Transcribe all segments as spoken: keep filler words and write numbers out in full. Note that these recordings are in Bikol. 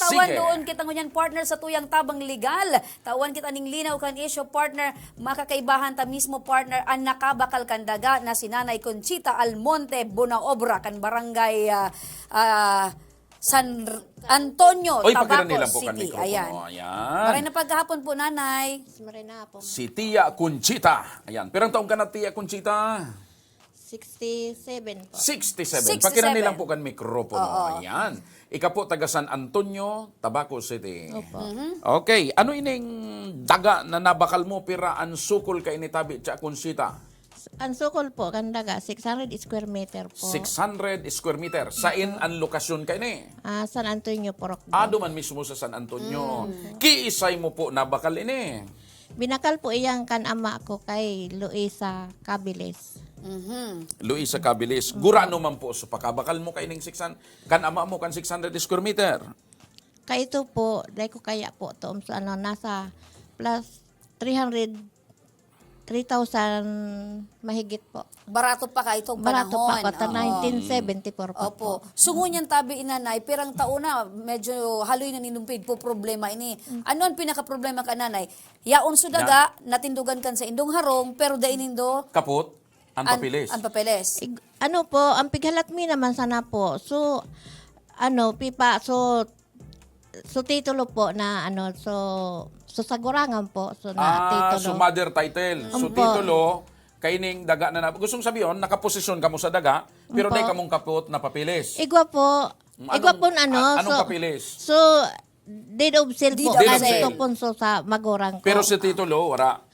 Tawan, sige, doon kita ngunyan, partner, sa tuyang tabang legal. Tawan kita ning linaw kan isyu, partner. Makakaibahan ta mismo, partner, an nakabakal kan daga na si Nanay Conchita Almonte Bonaobra kan barangay, ah, ah, San R-, Antonio, Oy, Tabaco pakirani lang po kan City. Mikropono. Ayan. Ayan. Maray na pagkahapon po, Nanay. Maray na po. Si Tia Conchita. Ayan. Pirang taon ka na, Tia Conchita? Sixty-seven po. Sixty-seven. Sixty-seven. Pakirani lang po kan mikropono. Oo. Ayan. Ika po, taga San Antonio, Tabaco City. Opo. Mhm. Okay. Ano ining daga na nabakal mo? Pira an sukol kaini, tabi, Tia Conchita? Ang sukol po kan daga, six hundred square meter po. Six hundred square meter. Sain ang lokasyon kaini? Ah, San Antonio, Purok Ah, Dos. Duman mismo sa San Antonio. Mm. Kiisay mo po nabakal ini? Binakal po iyan kan ama ko kay Luisa Cabilis. Mhm. Luisa Cabilis. Gurano man po sa pakabakal mo kaining six hundred, kan ama mo kan six hundred square meter? Kaito po, dai ko kaya po to, so, ano, nasa plus three hundred, three thousand mahigit po. Barato pa kaitong panahon. Barato pa, kata Oo. nineteen seventy-four pa Opo. po. So, ngunyan tabi, inanay, pirang taon na, medyo haloy na ninumpid po problema ini. Mm. Ano ang pinakaproblema ka, nanay? Yaon so daga, natindugan kan sa indong harong, pero dai nindo Kapot? Ang an-, papeles? Ang papeles. Ig-, ano po, ang pighalat mi naman sana po. So, ano, pipa, so, so titulo po na, ano, so, so sa gurangan po, so na Ah, titulo. So mother title. So Opo. Titulo, kaining daga na, na gustong sabihin, nakaposisyon kamo sa daga, pero Opo. Dai kamong kapot na papeles. Igwa po, Mm, igwa anong, po na, ano, a-, anong so, papeles? So, deed of sale Deed po, of kasi sale. Ito po so sa magurang ko. Pero si titulo, wala?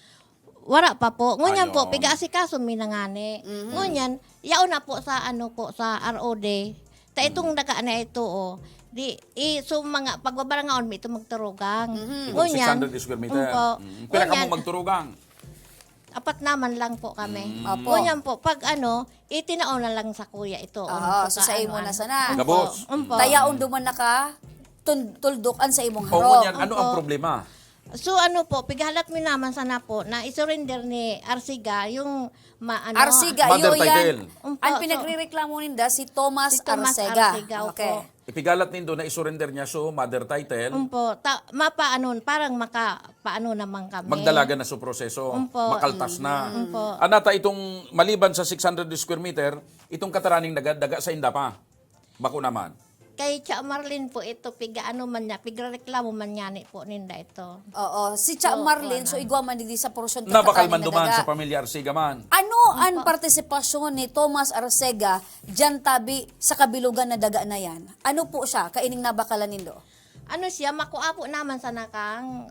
Wala pa po. Ngunyan po, Ayun. Piga-asikaso mi na ngani. Mhm. Ngunyan, yaon na po sa, ano po, sa R O D. Ta itong Mm. daga na ito, oh. Di, i, so mga pagbabarangaon mi ito magturugang. Mhm. Itong Ngunyan, six hundred square meter. Opo. Mm. Pila Ngunyan, kamo magturugang? Apat naman lang po kami. Mm. Opo. Ngunyan po, pag ano, itinao na lang sa kuya ito. Oo, Ano po so ka, sa imo ano, na ano. Sana. Opo, Gabos. Opo. Tayaon duman naka tun-, tuldok an sa imong O, harong. Ngunyan, ano ang Opo. Problema? So, ano po, pighalat mi naman sana po na isurrender ni Arcega yung ma-, ano, Arcega, Mother iyo yan. Title. Opo, Ang so, pinagrereklamo ninda si Thomas si Thomas Arcega. Arcega, opo. Okay. Ipigalat nindo na isurrender niya so mother title. Opo. Ta-, mapaano, parang makapaano naman kami. Magdalagan na so proseso. Opo. Makaltas na. Mm. Opo. Anata itong maliban sa six hundred square meter, itong kataraning daga, daga sa inda pa. Bako naman. Kay Cha Marlene po ito, piga-ano man niya, pigrereklamo man niya ni po ninda ito. Oo, si Cha Oo, Marlene, ano. So igwa man digdi sa porsyon Nabakal katakan man na duman daga. Sa pamilya Arcega man. Ano ang Opo. Partisipasyon ni Thomas Arcega diyan tabi sa kabilugan na daga na yan? Ano po siya, kaining nabakalan nindo? Ano siya, makua po naman sa nakang,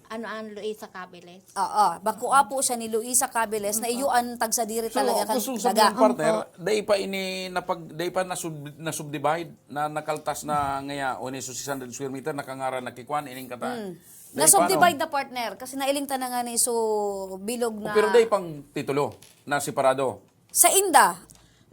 ano, ang Luisa Cabeles. Oo, makua po siya ni Luisa Cabeles na Opo. Iyo ang tagsadiri So, talaga kan gusto daga. Sabihin, partner, Opo. Dai pa ini napag-, dai pa nasub-, nasubdivide, na nakaltas na ngaya, o ni so six hundred square meter, nakangaran na kikwan, ining kata. Hmm. Dai pa, Nasubdivide no? Na, partner, kasi nailing ta na nga ni so bilog O, na pero dai pang titulo na separado. Sa inda.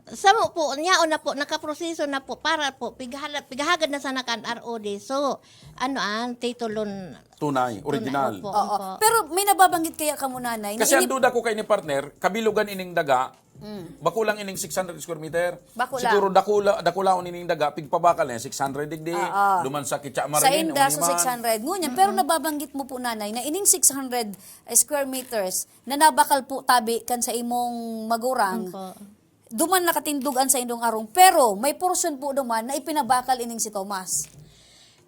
Samo po, nyaon na po, nakaproseso na po, para po, pighala-, pighahagad na sana kan R O D. So, ano ang titulon? Tunay, Tunay, original. Opo, Oo. Opo. Pero may nababanggit kaya kamo, nanay, na Kasi ang ini- duda ko kay ni partner, kabilugan ining daga, Mm. bako lang ining six hundred square meter. Bako Siguro lang. Dakula, dakulaon ining daga, pigpabakal na six hundred digdi, Oo. Duman sa Kicha Sa Marilyn, inda, o so naman. Six hundred. Ngunyan, pero Mm-mm. Nababanggit mo po, nanay, na ining six hundred square meters na nabakal po tabi kan sa imong magurang, Opo. Duman nakatindog an saindong arong, pero may porsyon po duman na ipinabakal ining si Thomas.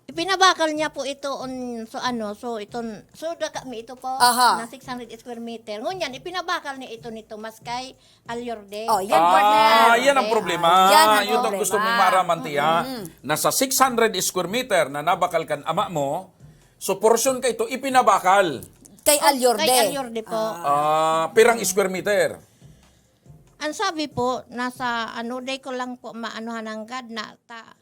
Ipinabakal niya po ito on, so ano, so iton, so daga mi ito po, Aha. Na six hundred square meter. Ngunyan, ipinabakal niya ito ni Thomas kay Alyorde. Oh, yan, Ah, partner. Yan ang problema. Yan ang Yun ang problema. Gusto mong maaraman, tiya. Mm. Na sa six hundred square meter na nabakal kan ama mo, so porsyon ka ito, ipinabakal. Kay Oh, Alyorde. Kay Alyorde po. Ah. Ah, pirang square meter? Ang sabi po, nasa ano, day ko lang po maanuhan nanggad na ta-,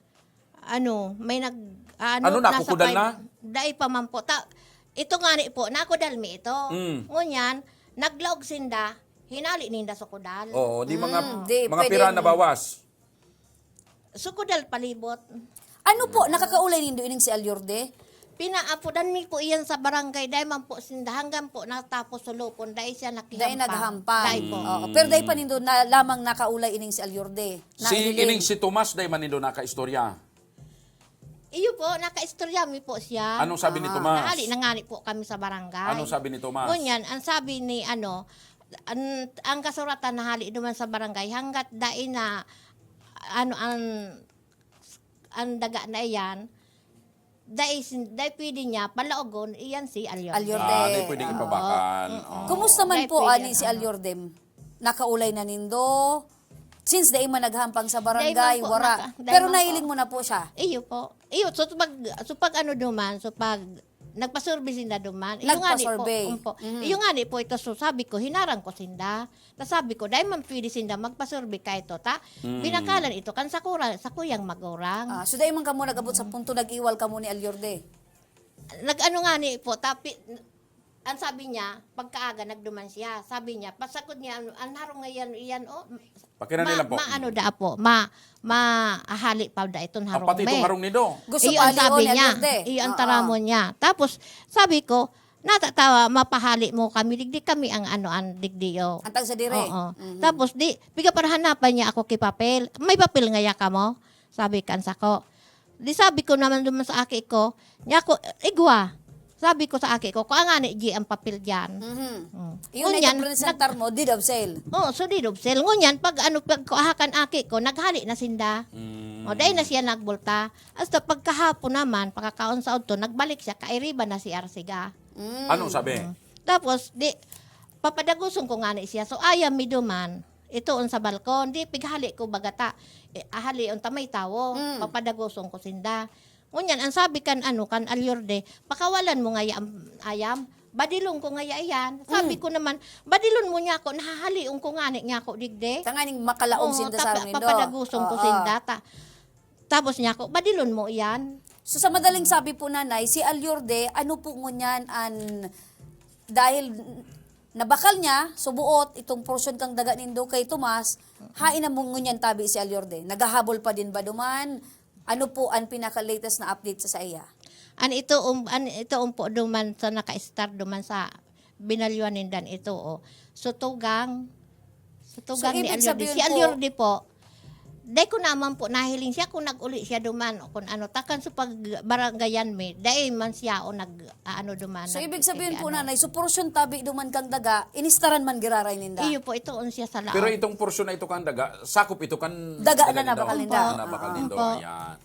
ano, may nag-, ano, Ano, nasa nakukudal five, na? Dai pa man po. Ta-, ito nga ni po, nakudal mi ito. Mm. Ngunyan, naglaog sinda, hinali ninda sa kudal. Oo, di mga, Mm, di, mga pwede pira yun. Nabawas. Sukudal palibot. Ano po, nakakaulay nindo ining si Alyorde? Pinaapudan mi po iyan sa barangay, dai man po sinda, hanggang po natapos sulupon, dai siya nakihampa. Dai naghampa. Dai po. Oo, pero dai pa nindo na lamang nakaulay ining si Alyorde. Si Nahililing. Ining si Tomas, dai man nindo nakaistorya? Iyo po, nakaistorya mi po siya. Anong sabi ni Ah. Tomas? Nahali na ngani po kami sa barangay. Anong sabi ni Tomas? Ngunyan, ang sabi ni ano, an-, ang kasuratan nahali duman sa barangay, hanggat dai na, ano, ang, ang daga na iyan, dai sin-, dai pwede niya palaogon, iyan si Alyorde. Alyorde. Ah, dai pwedeng Oo. ipabakal. Mm-mm. Oo. Kumusta man Dai po, pwede ani, ang si ano. Alyorde? Nakaulay na nindo? Since dai man naghampang sa Dai man barangay, po wara. naka-, dai Pero man po. nahiling mo na po siya? Iyo po. Iyo, so pag, so pag ano duman, so pag nagpasurvey sinda duman. Iyo nga ni po, Nagpasurvey. umpo. Mhm. Iyo nga ni po ito, so sabi ko, hinarang ko sinda. Ta sabi ko, dai man pwede sinda magpasurvey ka ito, ta? Mm. Binakalan ito kan sakura, sa kuyang magurang. Ah, so dai man kamo nag-abot sa Mm. punto nag-iwal kamo ni Alyorde? Nag-ano nga ni po, tapi, ang sabi niya, pagkaaga nagduman siya. Sabi niya, pasakod niya, ano, "An harong nga iyan, iyan, oh, Pakirani ma-, lang po. maano da po, ma-, mahali pa da iton Ah, harong pati itong me." harong nido. Gusto Iyo ang palion sabi ni niya. Alyorde. Iyo ang Oo. taramon niya. Tapos, sabi ko, "Natatawa, mapahali mo kami, digdi kami ang ano, ang digdi, oh." Ang tagsa dire. Oo. Mhm. Tapos, di, "Piga parhanapan niya ako ki papel. May papel ngaya kamo?" Sabi kan sako. Di sabi ko naman duman sa aki ko, niya ko, "Igwa." Sabi ko sa aki ko, "Kung angani, di ang papel diyan." Mhm. Mm. Yun ay Ngunyan, kapresentar nag- mo, deed of sale. Oh, so deed of sale. Ngunyan, pag ano, pag kuahakan aki ko, naghali na sinda. Mm. O, dahil na siya nagbulta. Hasta pagkahapon naman, pagkakaon sa udto, nagbalik siya, kairiba na si Arsiga. Mm. Anong sabi? Mm. Tapos, di, papadaguson ko ngani siya. So, ayam mi duman. Itoon sa balkon. Di, pighali ko bagata. Eh, ahalion ta may tawo. Mm. Papadaguson ko sinda. Ngunyan, ang sabi kan, ano, kan Alyorde, "Pakawalan mo ngaya ang ayam? Badilon ko ngaya iyan." Sabi Mm. ko naman, "Badilon mo niya ako, nahahalion ko ngani niya ako digdi." Tanganing makalaog Oo, sinda sa tapa-, harong nindo. papadaguson ko Oo. sinda. Ta-, tapos niya ako, "Badilon mo iyan." So, sa madaling sabi po, Nanay, si Alyorde, ano po ngunyan an, dahil nabakal niya, subuot, itong porsyon kang daga nindo kay Tomas, hain na mo ngunyan tabi si Alyorde? Naghahabol pa din ba duman? Ano po an pinaka-latest na update sa saiya? An ito, um, an ito, um, po duman sa naka-star duman sa binalyuan nindan ito, oh. Sutugang, sutugang So, ni ibig Alyorde. sabihin Si po Alyorde po, dai ko naman po nahiling siya kung nag-uli siya duman o kung ano. Takan sa pagbaranggayan mi, dai man siya o nag-aano duman, So, ibig sabihin po, nag-ano. Nanay, so porsyon tabi duman kang daga, inistaran man giraray ninda? Iyo po, itoon siya sa laog. Pero itong porsyon na ito kang daga, sakop ito kan Daga daga na nindo. nabakal ninda. Opo. Na nabakal nindo, Opo. ayan.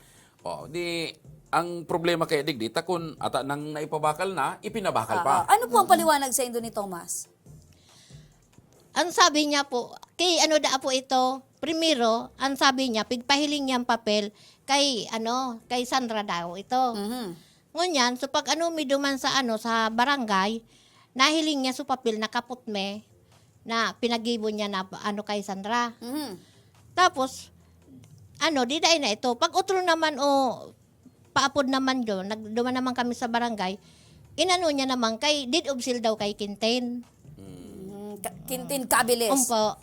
Oh, di, ang problema kaya digdi, ta kun ata nang naipabakal na, ipinabakal Ah, pa. ah. Ano po ang paliwanag sa indo ni Tomas? Ang sabi niya po, kay ano da po ito, primero, ang sabi niya, pigpahiling niyang papel kay, ano, kay Sandra daw ito. Mhm. Ngunyan, so pag ano mi duman sa, ano, sa barangay, nahiling niya so papel na kapot me, na pinagibo niya na, ano, kay Sandra. Mhm. Tapos, ano, di dai na ito. Pag otro naman, o, paapod naman do, nag-, duman naman kami sa barangay, inano niya naman kay deed of sale daw kay Quintin. Mm, ka-, Quintin Cabilis. Umpo.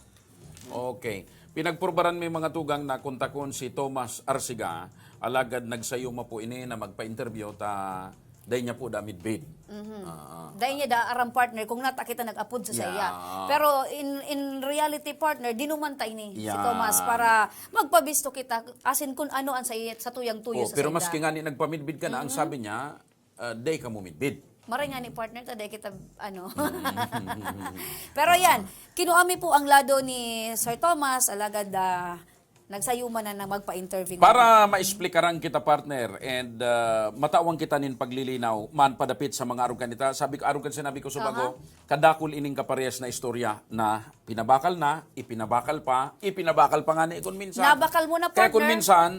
Okay. Pinagpurbaran mi mga tugang na kontakon si Tomas Arsiga, alagad nagsayuma po ini na magpa-interview ta dai niya po da midbid. Mhm. Ah. Dai niya da aram, partner, kung nata kita nag-apod sa Yeah. saiya. Pero in, in reality, partner, dinuman ta ini si Yeah. Tomas para magpabisto kita, asin kun ano ang sa, sa tuyang tuyo Oh, sa pero saida. maski nga ni nagpamidbid ka na, ang Mhm. sabi niya, ah, dai ka mo midbid. Maray nga ni partner ta, dai kita, ano. Mm. Pero yan, kinua mi po ang lado ni Sir Tomas, alagad, ah, nagsayuma na na magpa-interview Para ngayon. maesplikaran kita, partner, and, ah, matawan kita nin paglilinaw, man padapit sa mga arog kanita. Sabi ko, arog kan sinabi ko sa Aha. bago, kadakul ining kaparehas na istorya na pinabakal na, ipinabakal pa, ipinabakal pa nga ni kun minsan. Nabakal mo na, Kaya kun partner. minsan,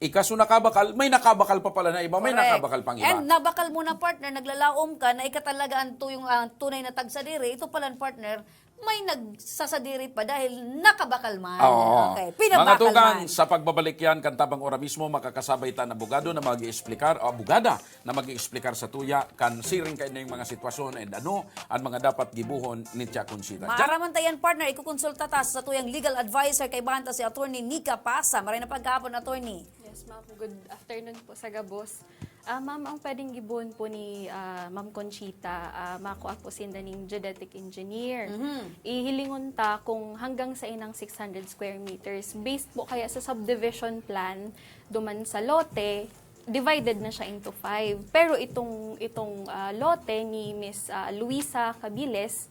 ika so nakabakal, may nakabakal pa pala na iba, may Correct. nakabakal pang iba. And nabakal mo na, partner, naglalaom ka na ika talaga ang tuyong, ang tunay na tagsadiri. Ito pala, partner, may nagsasadiri pa dahil nakabakal man. Oo. Okay, Mga pinabakal tugang, man. sa pagbabalik yan, kan tabang ora mismo, makakasabay ta na abogado na mag-iexplicar, o abogada na mag-iexplicar sa tuya, kan siring kayo na yung mga sitwasyon and ano ang mga dapat gibuhon ni Tia Conchita. Diyan. Maaraman ta yan, partner, ikukonsulta ta sa tuyang legal advisor, kaibahan ta si Attorney Nika Pasa. Maray na pagkahapon, Attorney. Yes, ma'am. Good afternoon po sa gabos. Ah, ma'am, ang pwedeng gibohon po ni, ah, Ma'am Conchita, ah, makua po sinda ning geodetic engineer. Mhm. Ihilingon ta kung hanggang sa inang six hundred square meters. Based po kaya sa subdivision plan, duman sa lote, divided na siya into five. Pero itong, itong, ah, lote ni Miss, ah, Luisa Cabiles,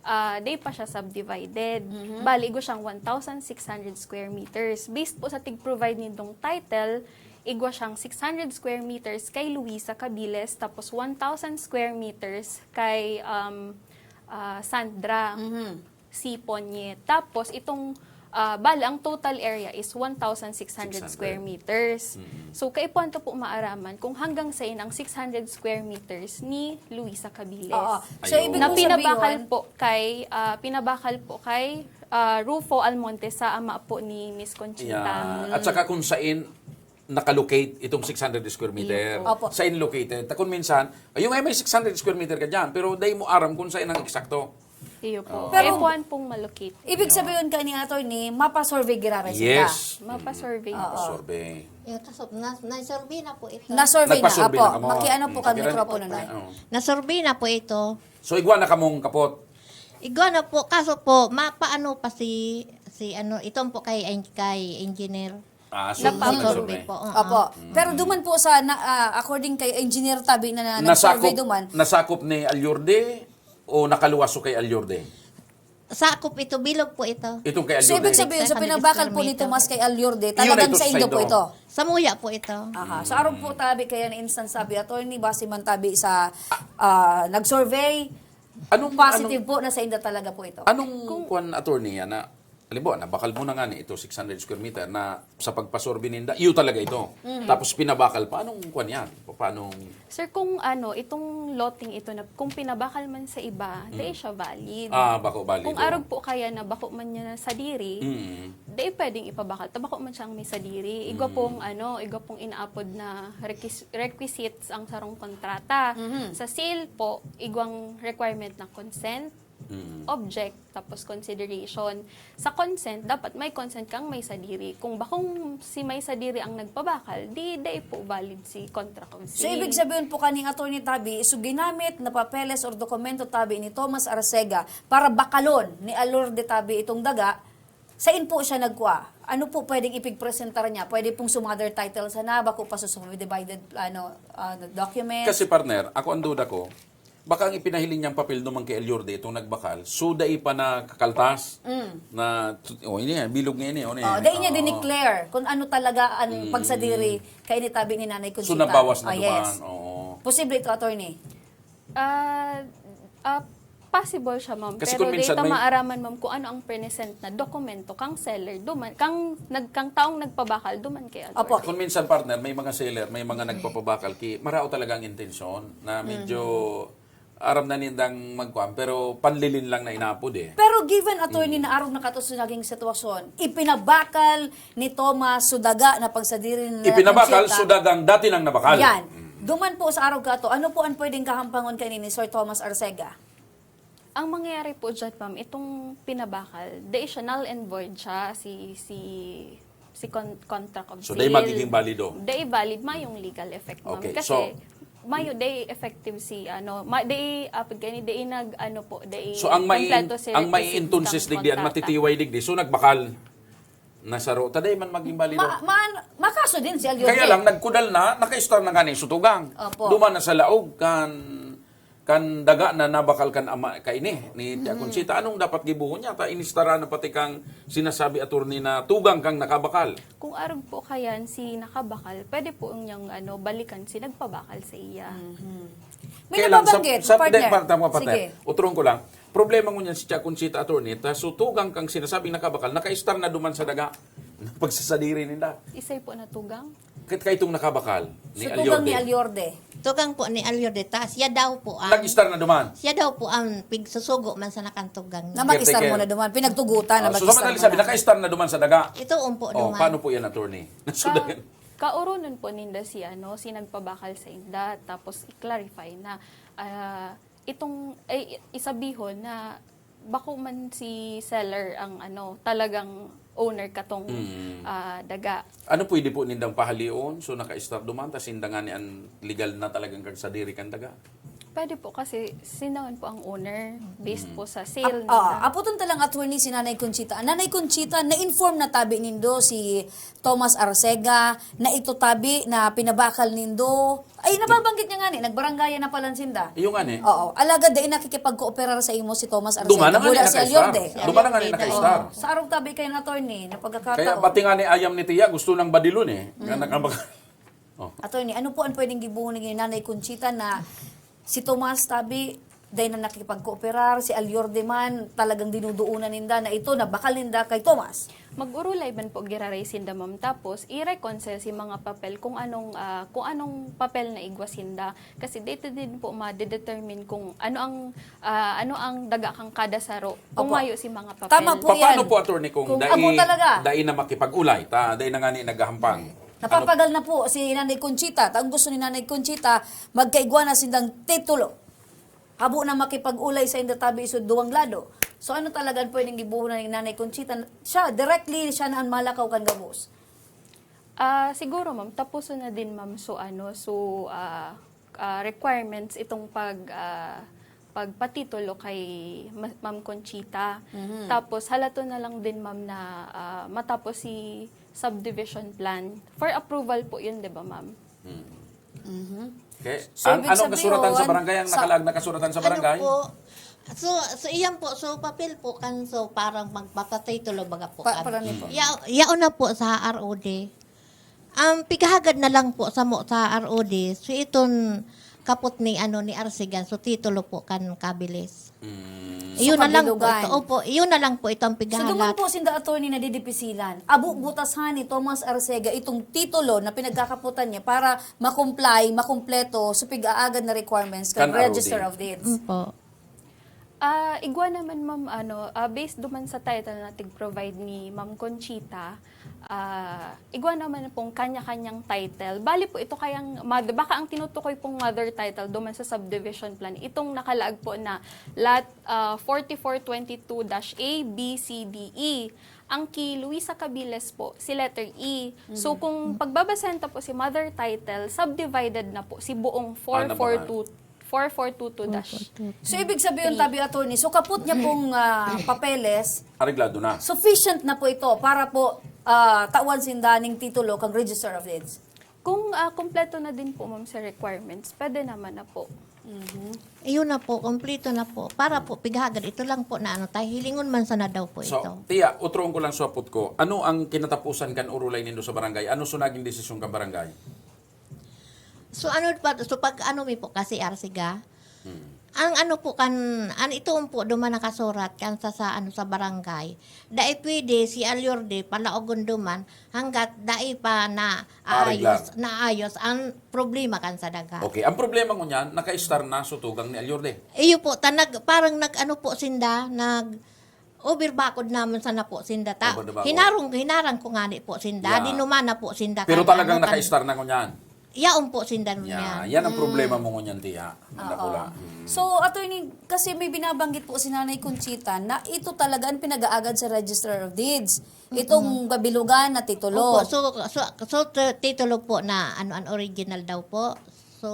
ah, di pa siya subdivided. Bali, igwa siyang one thousand six hundred square meters. Based po sa tig-provide nindong title, igwa siyang six hundred square meters kay Luisa Cabiles, tapos one thousand square meters kay, um, ah, Sandra Sipon niya. Tapos itong, ah, bali, ang total area is one thousand six hundred square meters. So, kaipuhan to po maaraman kung hanggang sain ang six hundred square meters ni Luisa Cabiles. Oo. So, Ayun. ibig Na mong pinabakal sabihin, po kay, ah, pinabakal po kay, ah, Rufo Almonte sa ama po ni Miss Conchita. Yeah. At saka kung sain nakalocate itong six hundred square meter. Opo. Sain located. Ta kung minsan, ayun nga may six hundred square meter ka dyan, pero dai mo aram kung sain ang eksakto. Iyo po. Oo. Pero- Kaipuhan pong malocate. Ibig sabihin ka ni attorney, mapa-survey giraray sila. Yes. Mapa-survey Oo. po. Survey. Yung kaso, na, na-survey na po ito. Na-survey na, Nagpa-survey apo. na kamo. Makiano po Mm. kang Makiano mikropono po. na. Oo. Na-survey na po ito. So, igwa na kamong kapot. Igwa na po, kaso po, mapaano pa si, si ano, ito po kay, kay engineer. Ah, so, Napa-approve. nag-survey. Po, oo. Opo. Pero duman po sa, na, ah, according kay engineer tabi na, na nag-survey Nasakop, duman, nasakop ni Alyurde o nakaluwas so kay Alyurde? Sakop ito, bilog po ito. Itong kay so Alyurde. ibig sabihin, so Six hundred pinabakal po square ni meter. Tomas kay Alyurde, Iyon ay talagang ito sa sa indo po indo. Ito? Sa muya po ito. Aha. So, aron po tabi kaya na instance sabi, attorney, base man tabi sa ah, nag-survey, Anong, positive anong, po na sa indo talaga po ito. anong kwan, attorney, yan na, halimbawa, nabakal mo na nga ni ito, six hundred square meter, na sa pagpasurvey ninda, iyo talaga ito. Tapos pinabakal pa, anong kwan yan? Paano? Sir, kung ano, itong loteng ito na, kung pinabakal man sa iba, dai siya valid. Ah, bako valid, Kung oo. Arog po kaya na bako man niya sadiri, Mm. dai pwedeng ipabakal. Ta bako man siyang may sadiri. Igwa pong ano, igwa pong inaapod na requis- requisites ang sarong kontrata. Sa sale po, igwang requirement na consent, Mm. object, tapos consideration. Sa consent, dapat may consent kang may sadiri. Kung bakong si may sadiri ang nagpabakal, di dai po valid si contract of So, sale. ibig sabihin po kaning attorney tabi, so ginamit na papeles or dokumento tabi ni Tomas Arcega para bakalon ni Alyurde tabi itong daga, sain po siya nagkua? Ano po pwedeng ipigpresentar niya? Pwede pong sumother title sana, bako pa sa subdivided ano, ah, document? Kasi partner, ako ang duda ko, baka ang ipinahiling niyang papel naman kay Alyurde itong nagbakal, so dai pa nakakaltas na, oh, ini yan, bilog nga ini, oh, ini. Oh, dai niya Oo. dineclare kung ano talaga ang pagsadiri kay ni tabi ni Nanay So Conchita. nabawas na Oh, duman. Yes. Oo. Posible ito, attorney. Ah, ah, possible siya, ma'am. Kasi Pero kung di minsan ta may- maaraman, ma'am, kung ano ang present na dokumento kang seller, duman, kang, nag, kang taong nagpabakal, duman kay Alyurde. Opo. Kung minsan, partner, may mga seller, may mga nagpapabakal, ki, marao talaga ang intensyon na medyo aram na nindang magkuhan, pero panlilin lang na inapod eh. Pero given, attorney, na arog na kato sa naging sitwasyon, ipinabakal ni Tomas so daga na pagsadiri ni Ipinabakal, Conchita. So dagang dati nang nabakal. Yan. Duman po sa arog kato, ano po ang pwedeng kahampangon kaini ni Sir Tomas Arcega? Ang mangyayari po dyan, ma'am, itong pinabakal, dai siya, null and void siya, si, si, si con- contract of So, sale. dai magiging balido? Dai valid, mayong legal effect, ma'am. Okay, Kasi, so- mayo, dai effective si, ano, ma, dai, apod kani, dai nag, ano po, dai So, ang may, kompleto si ang may requisite intonses ng digdi yan, kontrata. matitiway digdi, so nagbakal. Nasaro, taday man maging balido. Ma, ma, makaso din si Alyurde. Kaya lang, nagkudal na, nakaistar na gani sutugang. Opo. Duman na sa laog, kan, kan daga na nabakal kan ama, kaini, ni Tia Conchita. Anong dapat gibuhon niya? Ta inistara na pati kang sinasabi attorney na tugang kang nakabakal. Kung arog po kayan si nakabakal, pwede po niyang, ano, balikan si nagpabakal sa iya. May Kaya lang, nababanggit, sa, sa, partner. Di, partner, partner. Sige. Utron ko lang. Problema ngunyan si Tia Conchita, attorney, ta so tugang kang sinasabing nakabakal, nakaistar na duman sa daga. Pagsasadiri ninda. Isay po na tugang? Kit kay itong nakabakal, ni So, tugang ni Alyorde. Alyorde. Tugang po ni Alyorde, ta siya daw po ang... Nag-istar na duman. Siya daw po ang pigsusugo man sa nakantugang Na niya. mag-istar Caretaker. mo na duman, pinagtugutan na Ah, so, mag-istar samantala mo sabi, na. Nakaistar na duman sa daga. Ito, umpo Oh, duman. Paano po yan, attorney? Ka, kauronon po ninda si, ano, si nagpabakal sa inda, tapos i-clarify na, ah, itong, ay, isabihon na bako man si seller ang, ano, talagang owner katong, Mm. ah, daga. Ano pwede po nindang pahalion? So, nakaistar duman, tas inda nga ni an legal na talagang kagsadiri kan daga. Pwede po kasi sila man po ang owner based po sa sale Ap- ah, nila. Aputon ta lang, attorney, si Nanay Conchita. Nanay Conchita, na-inform na tabi nindo si Thomas Arcega na ito tabi na pinabakal nindo. Ay, nababanggit niya nga ni, nagbaranggayan na pala sinda. Iyo nga ni. Oo. Alagad dai nakikipagkooperar sa imo si Thomas Arcega. Duman na nga ni Wala si naka-star. Aliorde. Duman na nga ni naka-star. Sa araw tabi kayo na, attorney, na pagkakataon. Kaya pati nga ni ayam ni Tiya, gusto nang badilon eh. Nga nakabak- oh. Attorney, ano po ang pwedeng gibuhon ni Nanay Conchita na si Thomas tabi, dahil na nakikipagkooperar, si Aliorde man, talagang dinuduunan ninda na ito, na bakal ninda kay Thomas? Mag-urulay man po giraray sinda, ma'am, tapos i-reconcile si mga papel kung anong ah, kung anong papel na igwa sinda, kasi dito din po ma-determine kung ano ang ah, ano ang daga kan kada saro kung Opo. mayo si mga papel. Tama po. Pa- Paano yan. Po, attorney, kung, Kung dai, ako talaga. Dai na makipag-ulay, ta, dai na nga ni naghahampang? Napapagal na po si Nanay Conchita. Ang gusto ni Nanay Conchita, magkaigwa na sindang titulo. Habo na makipag-ulay sa inda tabi isud duwang lado. So ano talaga ang pwedeng gibuhon na ni Nanay Conchita? Siya, directly, siya na ang malakaw kan gabos. Ah, siguro, ma'am, tapuson na din, ma'am, so ano, so ah, ah, requirements itong pag ah, pagpatitulo kay Ma- Ma'am Conchita. Tapos halaton na lang din, ma'am, na ah, matapos si subdivision plan. For approval po 'yun, 'di ba, ma'am? Okay. So, An- ibig anong kasuratan sa sabihin, barangay? Ang sa- nakalag na kasuratan sa barangay? Ano po? So, so iyan po, so papel po kan, so parang magpapatitulo baga po Pa- kami. para niyo po. Ya, yaon na po sa R O D. Ang pighahagad na lang po sa mo sa R O D, so iton kapot ni ano ni Arsigan, so titulo po kan Kabilis. Mm. Iyon So, na lang po kabilugan. ito. Opo, iyon na lang po ito ang So, pighahalat. duman po sinda, attorney, na didipisilan. Abo butasan ni Thomas Arcega itong titulo na pinagkakaputan niya para ma-comply, makumpleto sa pig-aagad na requirements kan Kan R O D. Register of Deeds. Opo. Ah, igwa naman, ma'am, ano, ah, based duman sa title na tig-provide ni Ma'am Conchita, ah, igwa naman pong kanya-kanyang title. Bali po ito kayang mother, baka ang tinutukoy pong mother title duman sa subdivision plan, itong nakalaag po na lot ah, forty-four twenty-two dash A, B, C, D, E. Ang kay Luisa Cabiles po, si letter E. So kung pagbabasahin ta po si mother title, subdivided na po si buong Ah, nabaga. four four two, four four two two dash. So, ibig sabihin, tabi, attorney, so kapot niya pong ah, papeles, Areglado na. sufficient na po ito para po ah, tawan sinda ning titulo kang Register of Deeds. Kung ah, kompleto na din po, ma'am, sa requirements, pwede naman na po. Iyon na po, kompleto na po. Para po, pighagad, ito lang po na ano, tayo hilingon man sana daw po So, ito. Tiya, utroon ko lang sa apot ko. Ano ang kinatapusan kan urulay nindo sa barangay? Ano so naging desisyon kan barangay? So ano pa, so pag ano mi po kasi Arsiga, ang ano po kan, an ito po duman nakasurat kan sa, sa ano sa barangay. Dai pwede si Alyorde palaogon duman hanggat dai pa na Areglar. Naayos ang problema kan sa daga. Okay, ang problema ngunyan, naka-star na so tugang ni Alyorde. Iyo po, ta nag, parang nag-ano po sinda, nag over bakod naman sana po sinda ta. Over the bakod. Hinarong, hinarang ko ngani po sinda. Yeah. Dinumana po sinda. Pero Kan talagang ano, kan- naka-star na ngunyan. Yaon po sinda nun Yeah, yan. yan ang problema mo ngunyan, Tiya. Mandakula. So, attorney, kasi may binabanggit po si Nanay Conchita na ito talaga ang pinag-aagad sa Register of Deeds. Itong kabilugan na titulo. Opo, so, so, so t- titulo po na ano ang original daw po. So,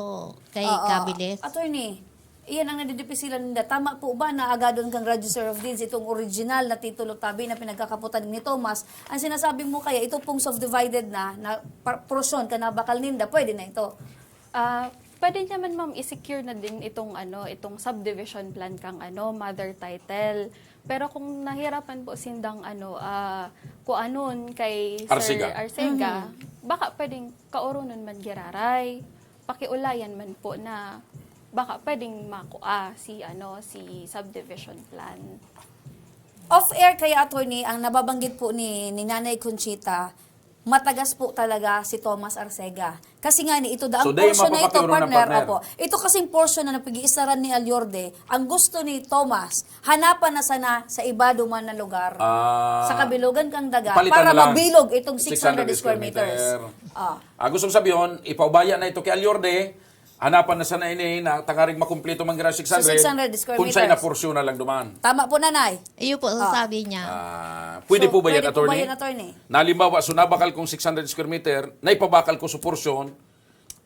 kay Oo. Kabilis. Attorney, iyan ang nadidipisilan ninda. Tama po ba na agadon kang Register of Deeds itong original na titulo tabi na pinagkakaputan ni Thomas? Ang sinasabi mo kaya, ito pong subdivided na, na par- portion ka na bakal ninda, pwede na ito. Ah, pwede naman, ma'am, i-secure na din itong ano, itong subdivision plan kang ano, mother title. Pero kung nahirapan po sindang ano, ah, kuanon kay Sir Arcega. Arcega, baka pwedeng kaoronon man giraray. Pakiulayan man po na baka pwedeng makua si ano, si subdivision plan. Off-air kaya, attorney, ang nababanggit po ni, ni Nanay Conchita, matagas po talaga si Thomas Arcega. Kasi nga ni, ito daang So, dahil portion na ito, mapapaturo na, partner. partner. Opo. Ito kasing portion na napag-iistaran ni Alyorde, ang gusto ni Thomas, hanapan na sana sa iba duman na lugar. Ah, Sa kabilugan kang daga, palitan para na lang. mabilog itong six hundred square Six hundred square meters. meter. Ah. Ah, gustong sabihin, ipaubaya na ito kay Alyorde, hanapan na sana ini na tangaring makumpleto man gira six hundred, So, six hundred square kung sa'yo meters. na porsyon na lang duman. Tama po, Nanay. Iyo po, sasabi niya. Ah, pwede So, po ba yan, pwede po ba attorney? yan, attorney? Na halimbawa, so nabakal kong six hundred square meter, naipabakal ko sa porsyon,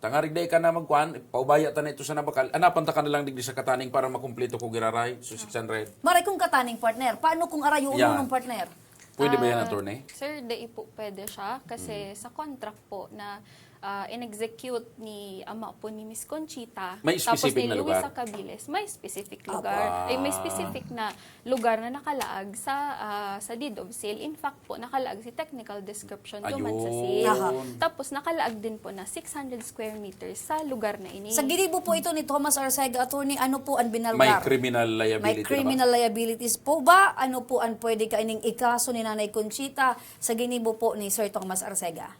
Tangarig dai ka na magkuan, paubaya ta na ito sa nabakal. Anapan ta ka na lang digdi sa kataning para makumpleto ko giraray. So, six hundred. Maray kong kataning, partner. Paano kung arayo Yan. Ununong, partner? Pwede ba yan, Ah, attorney? Sir, dai po pwede siya kasi sa contract po na ah, in-execute ni ama po ni Miss Conchita, May tapos specific ni na Luisa lugar? Cabiles, may specific Ah. lugar. Ay, may specific na lugar na nakalaag sa ah, sa deed of sale. In fact po, nakalaag si technical description duman sa Ayun. sale. Aha. Tapos nakalaag din po na six hundred square meters sa lugar na ini. Sa ginibo po ito ni Thomas Arcega, attorney, ano po ang May binalgar? criminal liability May na ba? criminal liabilities po ba? Ano po ang pwede kaining ikaso ni Nanay Conchita sa ginibo po ni Sir Thomas Arcega?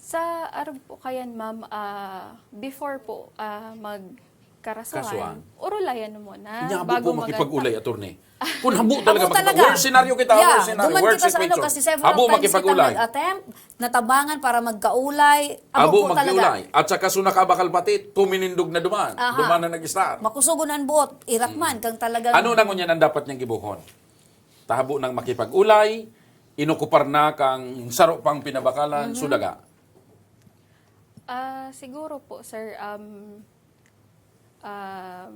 Sa arog po kayan, ma'am, ah, before po ah, magkarasuhan, Kasuhan. urulayan mo na. Hindi habo bago po mag- makipag-ulay, attorney. Kung habo talaga, Abo talaga. makipag-ulay. Worst scenario kita, Yeah, worst scenario, duman worst kita sa ano situation. kasi several Habo times kita makipag-ulay. nag-attempt, natabangan para magkaulay. Abo, Abo po talaga. magkiulay. At saka so nakabakal pati, tuminindog na duman. Aha. Duman na nag-start. Makusugon ang buot, iratman kang talagang... Ano na ngunyan ang dapat niyang gibuhon? Tahabo nang makipag-ulay, inokupar na kang saro pang pinabakalan, sudaga. Ah, siguro po, sir, um, um,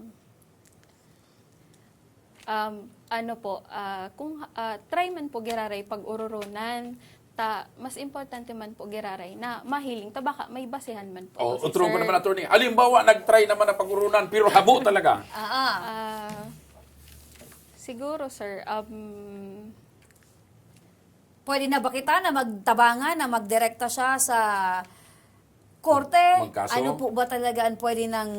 um, ano po, ah, kung ah, try man po giraray pag-ururunan, ta mas importante man po giraray na mahiling ta baka may basehan man po. Oh, Kasi, utro ko sir, naman, attorney. Alimbawa, nag-try naman na pag-urunan, pero habo talaga. Ah, Ah, siguro, sir, um, pwede na ba kita na magtabangan, na magdirekta siya sa korte? Magkaso? Ano po ba talaga ang pwede nang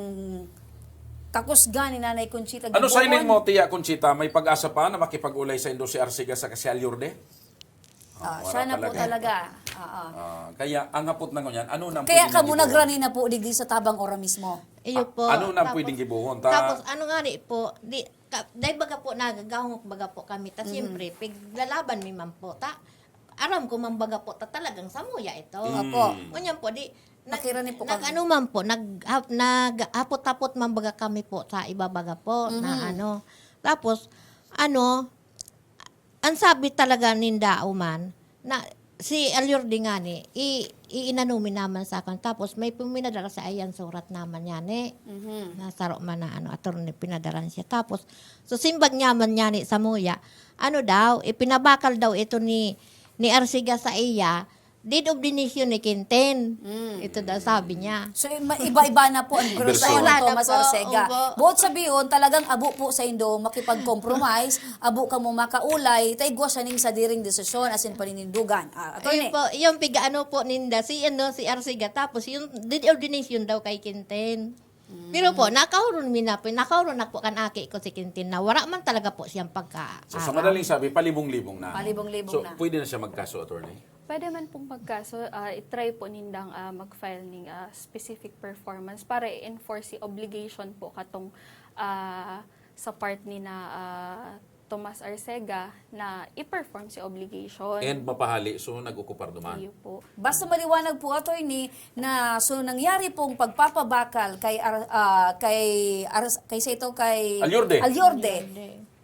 kakusgan ni Nanay Conchita? Ano sa Gibuon? Mo, Tia Conchita, may pag-asa pa na makipag-ulay sa indo si Arcega sa si Alyurde? Ah, Ah, siya wala na po talaga. Talaga. Oo. Ah, kaya ang hapot na ngunyan, ano nang Kaya pwede ka niyang mo gibuhon? nagrani na po digdi sa tabang oras mismo. Iyo po. Ah, ano na pwedeng gibuhon? Ta- Tapos ano nga ni po, di, ka, dahil baga po nagagahong baga po kami, tas siyempre, piglalaban mi man po, ta, aram ko man baga po, ta talagang samuya ito. Mm. Opo. Ngunyan po, di, nag, Pakirani po nag kami. ano man po, nag, hap, nag, hapot-hapot man baga kami po sa iba baga po na ano. Tapos, ano, ang sabi talaga ninda man, na si Alyurde ngani, i, iinano mi naman sa akin. Tapos may puminadala sa ayan surat naman yani. Na saro man na ano, attorney, pinadalan siya. Tapos, so simbag niya man yani sa muya, ano daw, ipinabakal daw ito ni, ni Arcega sa iya, deed of donation ni Quintin. Ito daw sabi niya. So, ma- iba-iba na po ang version Version. ni Thomas Iba na po, Arcega. opo. Buot sabihin, talagang abo po sa indo makipag-compromise, abo ka mo makaulay, ta igwa siya ning sadiring desisyon, asin paninindugan. Ah, Ayun attorney. Po, yung piga-ano po ninda, si, ano, si Arcega, tapos yung deed of donation daw kay Quintin. Pero po, nakahuron mi na po, nakahuron na po kan aki ko si Quintin na wala man talaga po siyang pagka So, sa madaling sabi, palibong-libong na. Palibong-libong So, na. Pwede na siya magkaso, attorney? Pwede man pong magkaso, ah, i-try po nindang ah, mag-file ning ah, specific performance para i-enforce si obligation po katong ah, sa part ni na ah, Tomas Arcega na i-perform si obligation. And mapahali, so nag-okupar duman. Iyo po. Basta maliwanag po, attorney, na so nangyari pong pagpapabakal kay Ar- ah, kay Ar- kay sa ito kay Alyorde. Alyorde.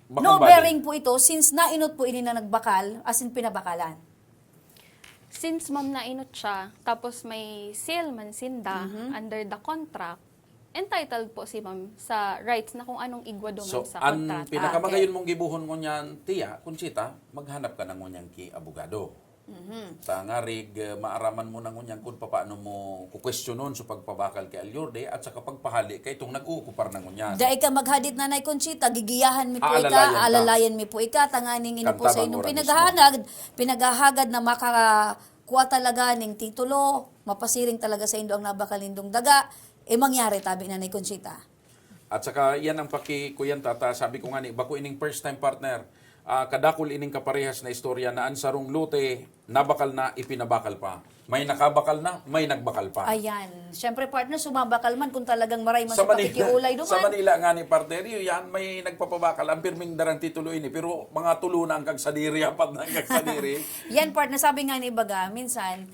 Bakal No bali. Bearing po ito since nainot po ini na nagbakal, as in pinabakalan. Since ma'am nainot siya, tapos may sale man sinda under the contract, entitled po si ma'am sa rights na kung anong igwa duman So, sa ang kontrata. pinakamagayon Ah, okay. mong gibuhon ngunyan, Tia Conchita, maghanap ka na ngunyan ki abogado. Sa ngarig, eh, maaraman mo na ngunyan kung paano mo kukwestiyonon sa pagpabakal kay Alyorde at sa kapagpahali kay itong nag-uukupar na ngunyan. Dai ka maghadit, Nanay Conchita, gigiyahan mi po ika, Aalalayan ka. alalayan mi po ika, tanganing ini po sa Kantabang inyong oras pinaghahagad, pinaghahagad na makakuha talaga ning titulo, mapasiring talaga sa indo ang nabakal nindong daga, e mangyari tabi, Nanay Conchita. At saka, yan ang paki-, kuyan tata, sabi ko nga ni, bako ining first time partner, ah, kadakul ining kaparehas na istorya na ang sarong lote, nabakal na, ipinabakal pa. May nakabakal na, may nagbakal pa. Ayan. Siyempre, partner, sumabakal man kung talagang maray man sa, Mani-, pakikiulay duman. Sa Manila nga ni partner, yun yan, may nagpapabakal. Ang pirming darang titulo ini, pero mga tulo na ang kagsadiri, apat na ang kagsadiri. Yan, partner, sabi nga ni baga, minsan,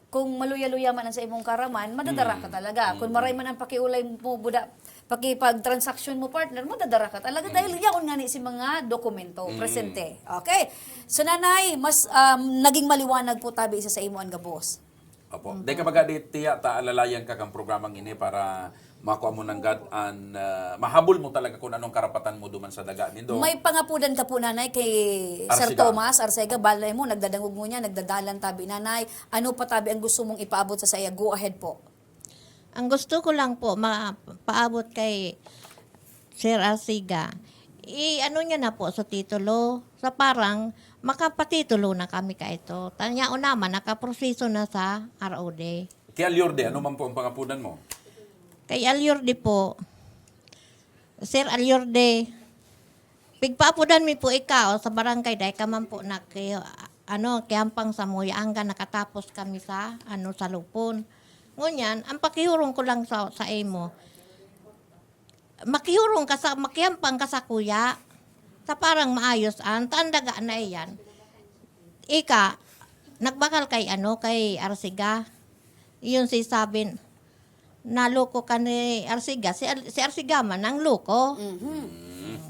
kung maluya-luya man ang sa imong karaman, madadara ka talaga. Kung maray man ang pakiulay mo, buda, pakipagtransaksyon mo, partner, madadara ka talaga. Dahil yaon nga ni si mga dokumento, presente. Okay. So, Nanay, mas um, naging maliwanag po tabi isa sa imo ang gabos. Opo. Dai ka magadi, tiya, ta alalayan ka kan programang ini para makua mo nanggad an, ah, mahabol mo talaga kun anong karapatan mo duman sa daga nindo. May pangapodan ka po, Nanay, kay Sir Arcega. Thomas Arcega, balay mo, nagdadangog ngunyan, nagdadalan tabi, Nanay. Ano pa tabi ang gusto mong ipaabot sa saiya? Go ahead po. Ang gusto ko lang po mapaabot kay Sir Arcega, i-ano niya na po sa titulo, sa parang makapatitulo na kami kaito. Tanyao naman, nakaproseso na sa R O D. Kay Alyorde, ano man po ang pangapodan mo? Kay Alyorde po, Sir Alyorde, pigpaapodan mi po ikaw sa barangay, dai ka man po naki-, ano, kihampang samuya, hanggang nakatapos kami sa, ano, sa Lupon. Ngunyan, ang pakihurong ko lang sa, sa imo, makihurong ka sa, makihampang ka sa kuya, sa parang maayos an, ta an daga na iyan. Ika, nagbakal kay, ano, kay Arcega. Iyon si sabin, naloko ka ni Arcega. Si Ar-, si Arcega man ang loko. Mhm. Mm.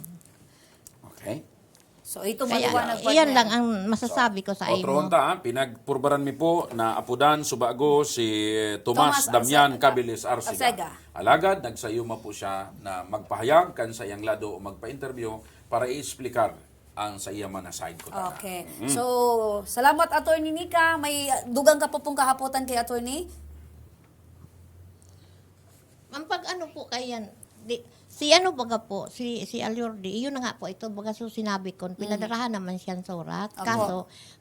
Okay. So, ito, kaya, maliwanag, iyan partner lang ang masasabi ko sa imo. So, otro unta, ha, pinagpurbaran mi po na apodan, subago, si Tomas Tomas Damian Arcega. Cabilis Arcega. Arcega. Alagad, nagsayuma po siya na magpahayag kan saiyang lado o magpa-interview para i-explicar ang saiya man na side ko, tana. Okay. Mm. So, salamat, Attorney Nika. May, ah, dugang ka po pong kahapotan kay Attorney? Ang pag-ano po kay yan, di, si ano baga po, si, si Alyorde, iyon na nga po ito, baga so sinabi ko, pinadarahan naman siyang surat. Opo. Kaso,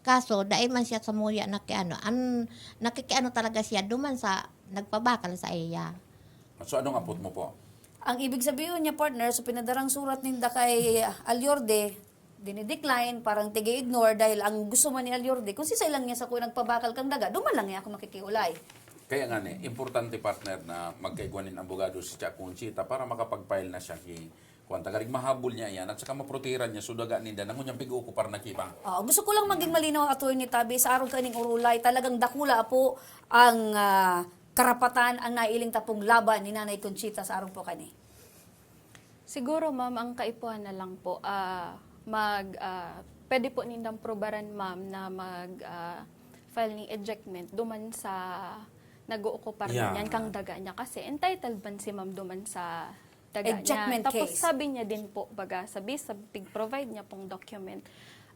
kaso, dai man siya samuya nakiano. An, nakikiano talaga siya, duman sa nagpabakal sa iya. So, anong apot mo po? Ang ibig sabihin niya, partner, so pinadarang surat ninda kay Alyorde, dinidecline, parang tige-ignore dahil ang gusto man ni Alyorde, kung sisay lang niya sa kuya nagpabakal kang daga, duman lang niya ako makikiulay. Kaya nga ni, importante, partner, na magkaigwa nin abogado si Tia Conchita para makapag-file na siya ki, kuwan, tagarig mahabol niya yan at saka maprotehiran niya so daga ninda na ngunyan pig-ookupar na ki iba. Oo, gusto ko lang maging malinaw, Attorney Tabi, sa arog kaning urulay, talagang dakula po ang, ah, karapatan, ang nailing tapong laban ni Nanay Conchita sa arog po kani. Siguro, ma'am, ang kaipuhan na lang po, ah, mag, ah, pwede po nindang prubaran, ma'am, na mag, ah, file ning ejectment duman sa nag-ookupar niyan, kang daga niya. Kasi entitled man si ma'am duman sa daga niya. Ejectment case. Tapos sabi niya din po, baga, sabi, sa pig-provide niya pong document,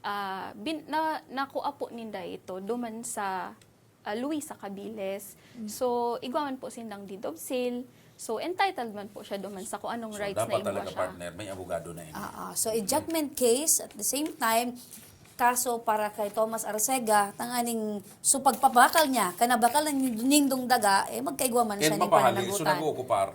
ah, bin-, na, nakua po ninda ito duman sa ah, Luisa Cabiles. Mm. So, igwa man po sindang deed of sale. So, entitled man po siya duman sa kung anong rights na igwa siya. So, dapat talaga, partner, may abogado na ini. Ah, ah. So, ejectment case, at the same time, kaso para kay Tomas Arcega, tanganing, so, pagpabakal niya, kanabakal na nindong daga, eh, magkaigwa man siya ning pananagutan. And mapahali, so nag-ookupar.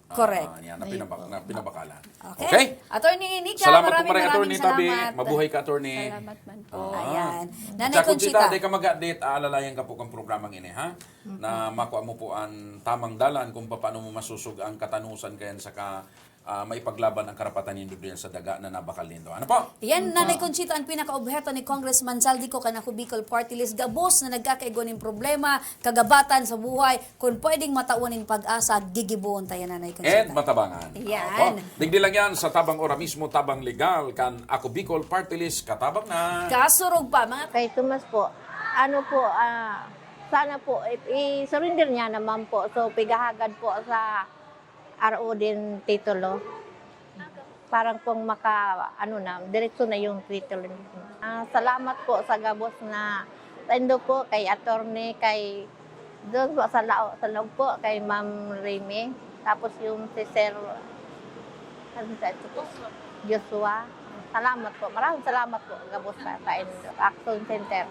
Correct. Ah, yan, na pinabak-, na pinabakalan. Okay. Okay. Attorney Nika, maraming, maraming salamat. Salamat po, Attorney Tabi. Mabuhay ka, Attorney. Salamat man po. Ah. Ayan. Nanay Conchita, dai ka mag-update, aalalayan ka po kang programang ini, ha? Mm-mm. Na makua mo po ang tamang dalan kung paano mo masusog ang katanusan kayan saka, ah, maipaglaban ang karapatan nindo diyan sa daga na nabakal nindo. Ano po? Yan, Nanay Conchita, ang pinakaobheto ni Congressman Zaldy Co kan Ako Bicol Party List, gabos na nagkakaigwa nin problema, kagabatan sa buhay, kun pwedeng matawan nin pag-asa, gigibohon ta yan, Nanay Conchita. And matabangan. Yan. Opo. Digdi lang yan sa tabang ora mismo, tabang legal kan Ako Bicol Party List, katabang na. Kasurog pa, mga Kay Tomas po, ano po, ah, sana po, i-, i-surrender niya naman po. So, pigahagad po sa R O din titulo. Parang pong maka, ano na, diretso na yung titulo. Ah, salamat po sa gabos na saindo po, kay attorney, kay doon po sa lao-, sa loob po, kay Ma'am Remy. Tapos yung si Sir, ano sa ito po? Joshua. Salamat po. Maraming salamat po, gabos sa, saindo. Action Center.